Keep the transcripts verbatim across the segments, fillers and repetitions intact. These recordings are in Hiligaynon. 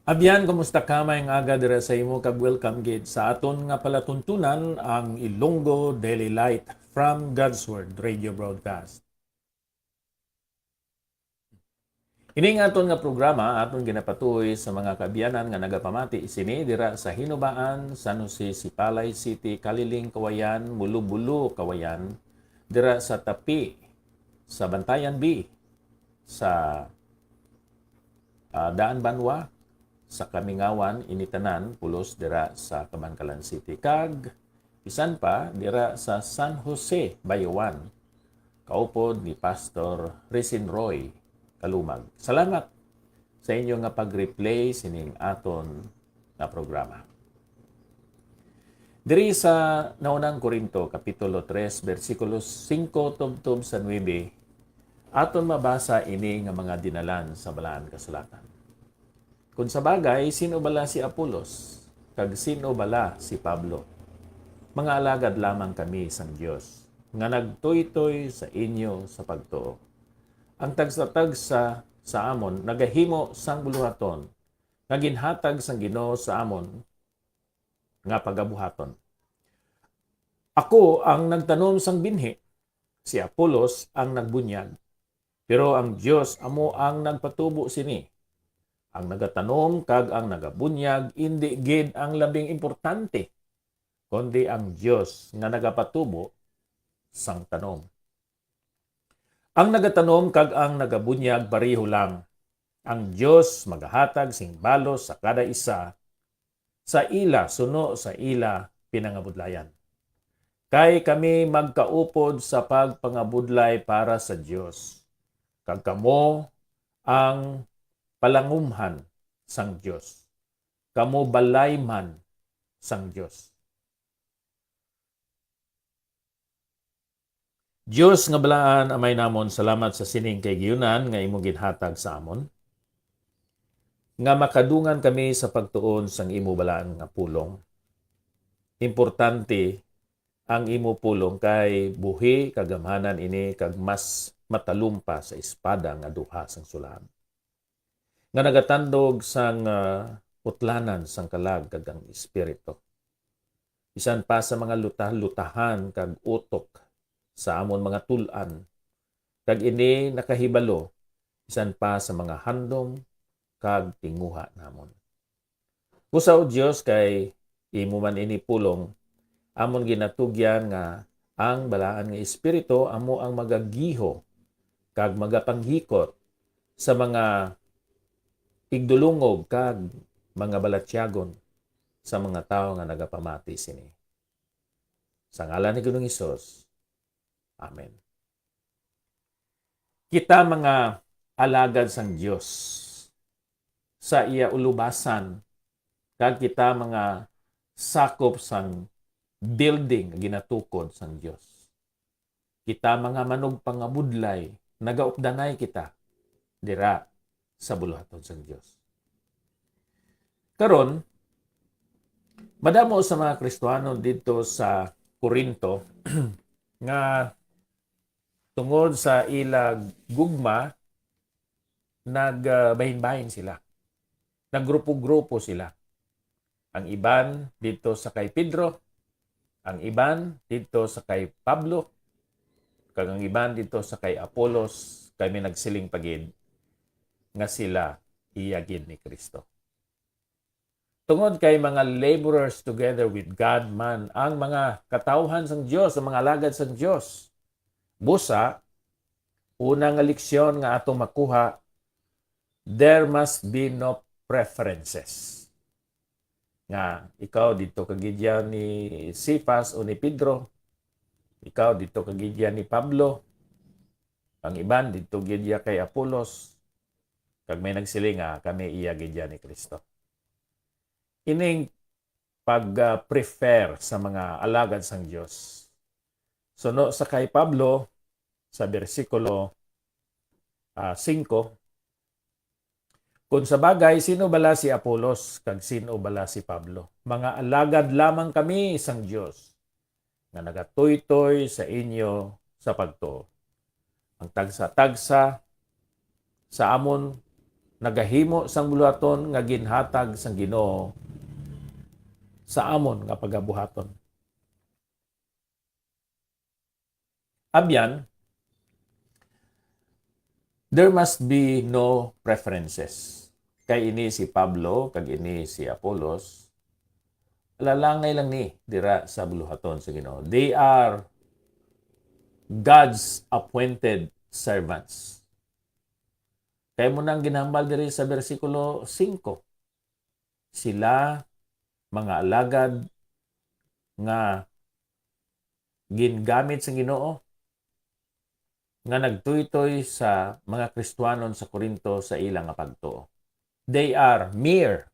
Abyan, kumusta ka? Maayong aga dira sa imo, kag welcome gid sa aton nga palatuntunan, ang Ilonggo Daily Light from God's Word Radio Broadcast. Ini nga aton nga programa aton ginapatuoy sa mga kaabyanan nga nagapamati sini dira sa Hinubaan, San Jose, Sipalay City, Caliling, Cauayan, Mulobulo, Cauayan, dira sa Tapi, sa Bantayan B, sa, ah, Daan Banwa, sa Kamingawan, ini tanan pulos dira sa Kabankalan City, kag bisan pa dira sa San Jose, Bayawan, kaupod ni Pastor Resin Roy Kalumag. Salamat sa inyo nga pag-replay sining aton nga programa. Diri sa Naunang Corinto, Kapitulo tres, bersikulo singko tubtob sa nuebe, aton mabasa ini nga mga dinalan sa Balaan Kasulatan. Kon sa bagay, sin-o bala si Apolos, kag sin-o bala si Pablo? Mga alagad lamang kami sang Dios, nga nagtuytoy sa inyo sa pagtuo. Ang tagsa-tagsa sa amon nagahimo sang buluhaton nga ginhatag sang Ginoo sa amon nga pagabuhaton. Ako ang nagtanom sang binhi, si Apolos ang nagbunyag, pero ang Dios amo ang nagpatubo sini. Ang nagatanom kag ang nagabunyag indi gid ang labing importante, kundi ang Dios nga nagapatubo sang tanom. Ang nagatanom kag ang nagabunyag pareho lang. Ang Dios magahatag sing balos sa kada isa sa ila suno sa ila pinangabudlayan. Kay kami magkaupod sa pagpangabudlay para sa Dios, kag kamo ang palangumhan sang Dios. Kamo balay man sang Dios. Dios nga balaan, Amay namon, salamat sa sining kaigyunan nga imo ginhatag sa amon, nga makadungan kami sa pagtuon sang imo balaan nga pulong. Importante ang imo pulong, kay buhi, kagamhanan ini, kag mas matalom pa sa espada nga duha sang sulaan, nga nagatandog sang, ah, utlanan sang kalag kag ang espiritu, bisan pa sa mga luta-lutahan kag utok sa amon mga tul-an, kag ini nakahibalo bisan pa sa mga handom kag tinguha namon. Busa, O Dios, kay imo man ini pulong, amon ginatugyan nga ang Balaan nga Espiritu amo ang magagiho kag magapanghikot sa mga igdulungog kag mga balatyagon sa mga tawo nga nagapamati sini. Sa ngalan ni Ginoong Hesus, amen. Kita mga alagad sang Dios sa iya ulubasan, kag kita mga sakop sang building nga ginatukod sang Dios. Kita mga manugpangabudlay, nagaupdanay kita dira sa buluhaton sang Dios. Karon, madamo sa mga Kristiyanon didto sa Corinto nga tungod sa ila gugma, nagbahinbahin sila. Naggrupo-grupo sila. Ang iban didto sa kay Pedro, ang iban didto sa kay Pablo, kag ang iban didto sa kay Apolos, kay may nagsiling pa gid nga sila iya gid ni Cristo. Tungod kay mga laborers together with God man ang mga katawhan sang Dios, ang mga alagad sang Dios. Busa, una nga leksyon nga atong makuha, there must be no preferences. Nga ikaw didto ka gid ya ni Cephas o ni Pedro, ikaw didto ka gid ya ni Pablo, ang iban didto gid ya kay Apolos, kag may nagsiling nga kami iya gid ya ni Cristo. Ining pag-prefer sa mga alagad sang Dios. Suno sa kay Pablo, sa bersikulo, ah, singko, "Kon sa bagay, sin-o bala si Apolos, kag sin-o bala si Pablo? Mga alagad lamang kami sang Dios, nga nagatuytoy sa inyo sa pagtuo. Ang tagsa-tagsa sa amon nagahimo sang buluhaton nga ginhatag sang Ginoo sa amon nga pagabuhaton. Abyan, there must be no preferences. Kay ini si Pablo kag ini si Apolos, lalangay lang ni dira sa buluhaton sa Ginoo. They are God's appointed servants. Kay mo nang ginhambal diri sa bersikulo singko. Sila, mga alagad nga gingamit sang Ginoo, nga nagtuytoy sa mga Kristiyanon sa Corinto sa ila nga pagtuo. They are mere,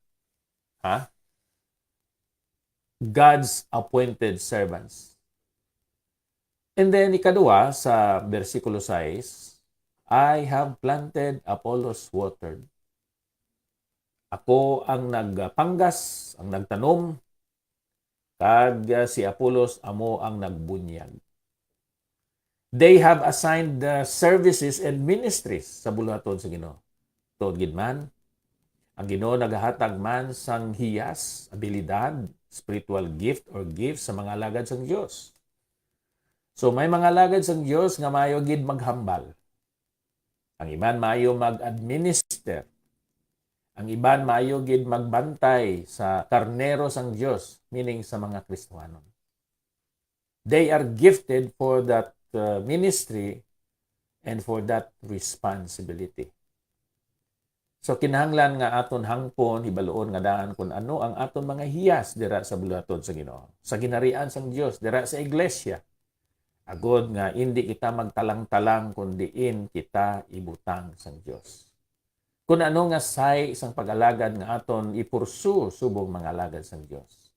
ha? God's appointed servants. And then, ikadua, sa bersikulo sais, "I have planted, Apollos watered." Ako ang nagpanggas, ang nagtanom, kag, ah, si Apolos amo ang nagbunyag. They have assigned the services and ministries sa buluhaton sa Ginoo. Tuod gid man, ang Ginoo nagahatag man sang hiyas, abilidad, spiritual gift or gifts sa mga alagad sang Dios. So, may mga alagad sang Dios nga maayo gid maghambal. Ang iban maayo mag-administer. Ang iban maayo gid magbantay sa karnero sang Dios, meaning sa mga Kristiyanon. They are gifted for that, uh, ministry and for that responsibility. So, kinahanglan nga aton hangpon, hibaluon nga daan kung ano ang aton mga hiyas dira sa buluhaton sa Ginoo, sa ginharian sang Dios, dira sa iglesia. Agod nga indi kita magtalang-talang kun diin kita ibutang sang Dios. Kun ano nga say sang pag-alagad nga aton ipursu subong mga alagad sang Dios.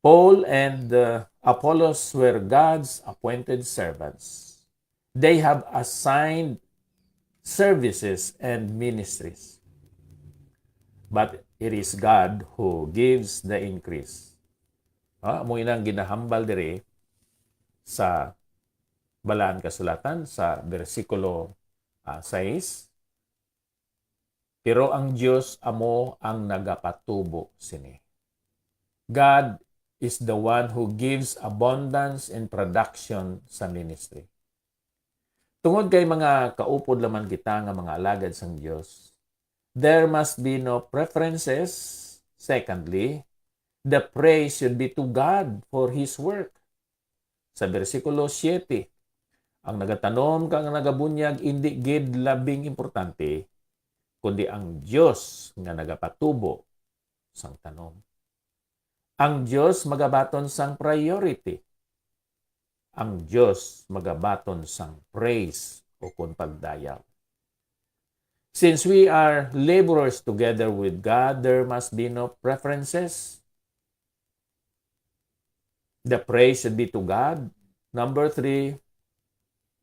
Paul and, uh, Apollos were God's appointed servants. They have assigned services and ministries. But it is God who gives the increase. Ah, amo inang ginahambal diri sa Balaan Kasulatan sa bersikulo, ah, sais. Pero ang Dios amo ang nagapatubo sini. God is the one who gives abundance in production sa ministry. Tungod kay mga kaupod lamang kita nga mga alagad sang Dios, there must be no preferences. Secondly, the praise should be to God for His work. Sa bersikulo siete, ang nagatanom kag ang nagabunyag indi gid labing importante, kundi ang Dios nga nagapatubo sang tanom. Ang Dios magabaton sang priority. Ang Dios magabaton sang praise o kon pagdayaw. Since we are laborers together with God, there must be no preferences. The praise should be to God. Number three,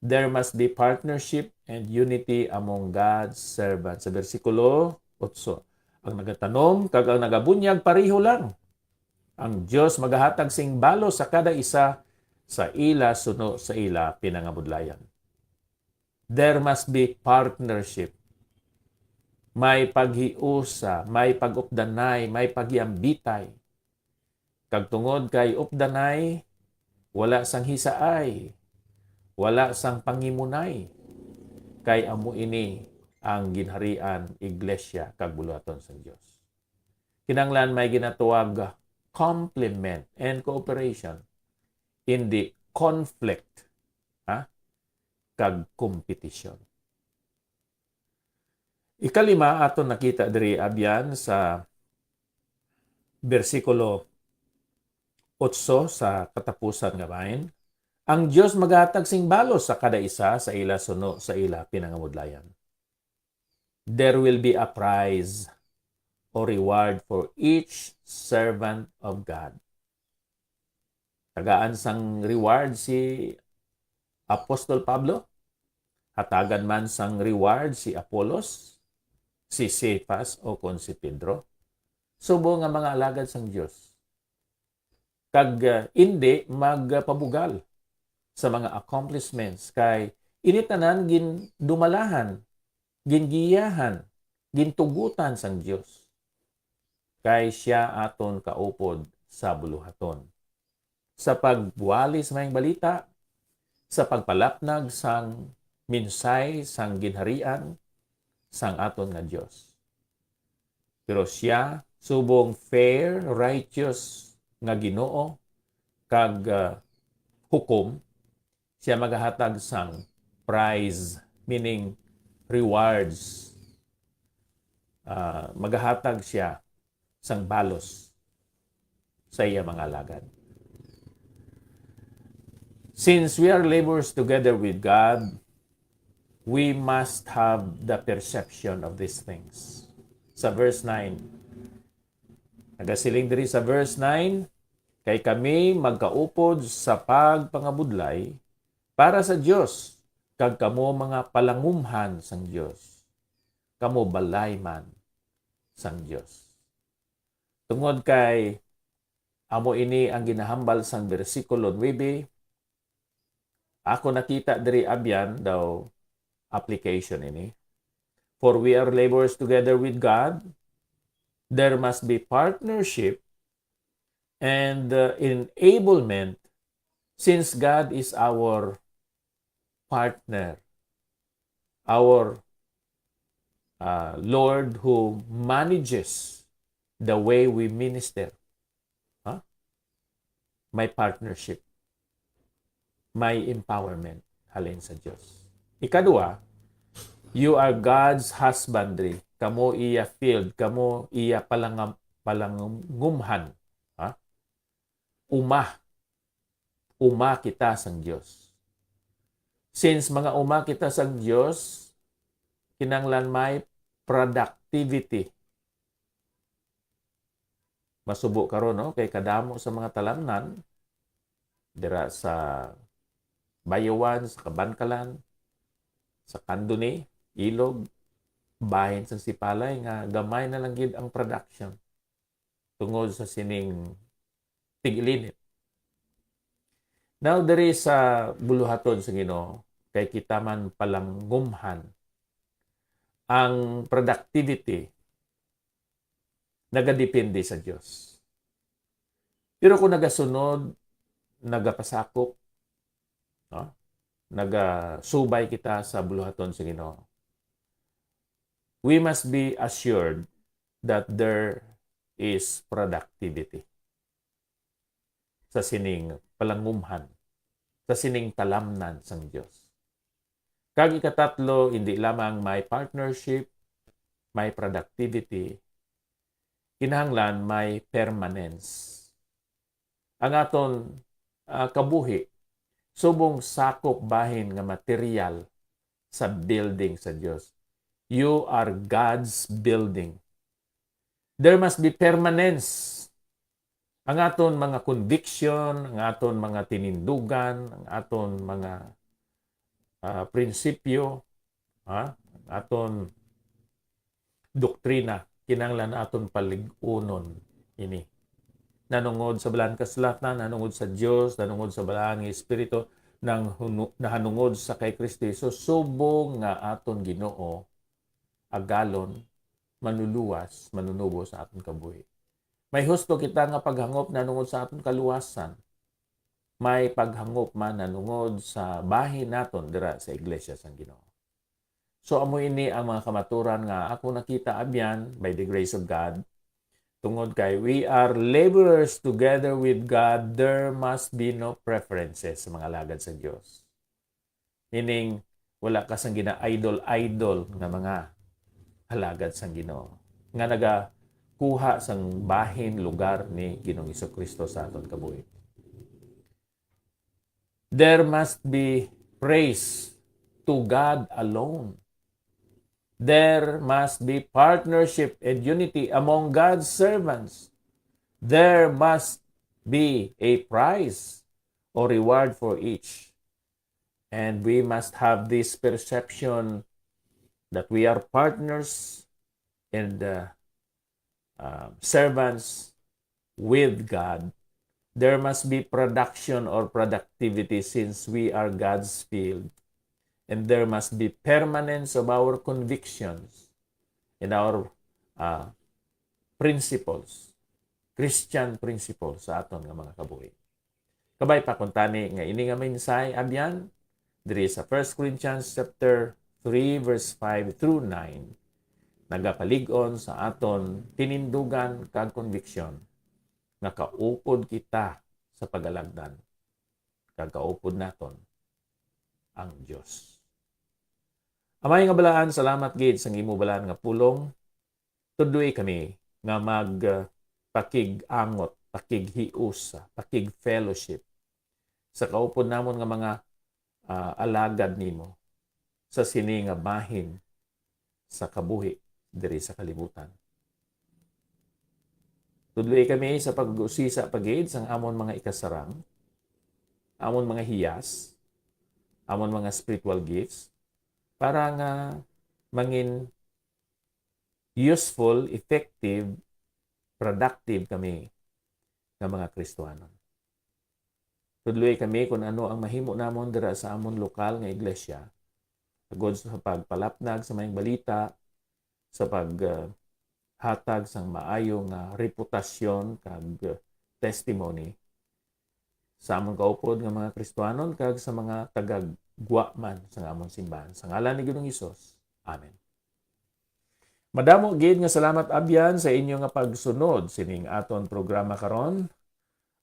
there must be partnership and unity among God's servants. Sa bersikulo otso, ang nagatanom kag ang nagabunyag pareho lang. Ang Dios magahatag sing balos sa kada isa sa ila suno sa ila pinangabudlayan. There must be partnership. May paghiusa, may pag-updanay, may paghiambitay. Kag tungod kay updanay, wala sang hisaay, wala sang pangimunay, kay amo ini ang ginharian, iglesia, kag buluhaton sang Dios. Kinahanglan may ginatawag complement and cooperation, indi conflict, ha, kag kompetisyon. Ikalima, aton nakita diri, abyan, sa bersikulo otso sa katapusan nga bahin, ang Dios maghatag sing balos sa kada isa sa ila suno sa ila pinangabudlayan. There will be a prize or reward for each servant of God. Tagaan sang reward si Apostol Pablo, hatagan man sang reward si Apolos, si Cephas, o kon si Pedro, subong nga mga alagad sang Dios. Kag, ah, indi magpabugal sa mga accomplishments, kay ini tanan gindumalahan, gingiyahan, gintugutan sang Dios, kay sia aton kaupod sa buluhaton, sa pagwali sa Maayong Balita, sa pagpalapnag sang mensahe sang Ginharian sang aton nga Dios. Pero sia, subong fair, righteous nga Ginoo kag, ah, hukom, sia magahatag sang prize, meaning rewards. Ah, magahatag sia sang balos sa iya mga alagad. Since we are laborers together with God, we must have the perception of these things. Sa verse nine, nagasiling diri sa verse nine, "Kay kami magkaupod sa pagpangabudlay para sa Dios, kag kamo mga palangumhan sang Dios, kamo balay man sang Dios." Tungod kay amo ini ang ginahambal sang bersikulo nuebe, ako nakita diri, abyan daw application ini. For we are laborers together with God. There must be partnership and, uh, enablement, since God is our partner, our, uh, Lord who manages the way we minister. Ha? May partnership. May empowerment halin sa Dios. Ikadua, you are God's husbandry. Kamo iya field, kamo iya palangam-, palangumhan. Ha? Uma. Uma kita sang Dios. Since mga uma kita sang Dios, kinahanglan may productivity. Masubo karon, no? Kay kadamo sa mga talamnan dira sa Bayawan, sa Kabankalan, sa Candoni, Ilog, bahin sang Sipalay nga gamay na lang gid ang production tungod sa sining tig-ilinit. Now, diri sa buluhaton sa Ginoo, kay kita man palangumhan, ang productivity nagadepende sa Dios. Pero kung nagasunod, nagapasakop, no? Nagasubay kita sa buluhaton sa Ginoo, we must be assured that there is productivity sa sining palangumhan, sa sining talamnan sang Dios. Kag ikatatlo, hindi lamang may partnership, may productivity, kinahanglan may permanence. Ang aton, ah, kabuhi, subong sakop bahin nga material sa building sa Dios. You are God's building. There must be permanence. Ang aton mga conviction, ang aton mga tinindugan, ang aton mga, ah, prinsipyo, ha? Ang aton doktrina, kinahanglan aton palig-unon ini. Nanungod sa Balaan Kasulatan, nanungod sa Dios, nanungod sa Balaan nga Espiritu, nang hunu-, nahanungod sa kay Kristo Jesus, subong nga aton Ginoo, agalon, manluluwas, manunubo sa aton kabuhi. May husto kita nga paghangop nanungod sa aton kaluwasan. May paghangop man nanungod sa bahin naton dira sa iglesia sang Ginoo. So, amo ini ang mga kamaturan nga ako nakita, abyan, by the grace of God. Tungod kay we are laborers together with God, there must be no preferences sa mga alagad sa Dios. Meaning, wala ka sang gina-idol-idol nga mga alagad sang Ginoo nga nagakuha sang bahin, lugar ni Ginoong Jesu-Cristo sa aton kabuhi. There must be praise to God alone. There must be partnership and unity among God's servants. There must be a prize or reward for each. And we must have this perception that we are partners and, uh, uh, servants with God. There must be production or productivity, since we are God's field. And there must be permanence of our convictions. in our uh, principles, Christian principles sa aton nga mga kabuhi. Kabay pa kuntani nga ini nga mensahe abyan diri sa First Corinthians chapter three verse five through nine nagapalig-on sa aton tinindugan kag konbiksyon nga kaupod kita sa pagalagdan kag kaupod naton ang Dios. Amay nga balaan, salamat gid sang imo balaan nga pulong. Tudloi kami nga mag uh, pakig-angot, pakighiusa, pakig-fellowship sa kaupod namon nga mga uh, alagad nimo sa sini nga bahin sa kabuhi diri sa kalibutan. Tudloi kami sa pag-usisa pa gid sang amon mga ikasarang, amon mga hiyas, amon mga spiritual gifts, para nga mangin useful, effective, productive kami nga mga Kristiyanon. Tudloi kami kung ano ang mahimo namon dira sa amon lokal nga iglesia, agod sa pagpalapnag sa maayong balita, sa pag, uh, hatag sang maayo nga reputasyon kag, uh, testimony sa amon kaupod nga mga Kristiyanon kag sa mga tagagwa man sa amon simbahan. Sa ngalan ni Ginoong Hesus, amen. Madamo gid nga salamat abyan sa inyo nga pagsunod sining aton programa karon.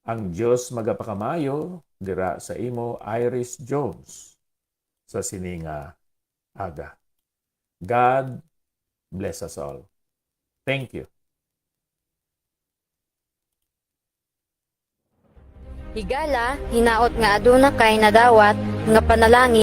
Ang Dios magapakamayo dira sa imo, Iris Jones, sa sini nga aga. God bless us all. Thank you. Higala, hinaot nga aduna kay nadawat nga panalangin.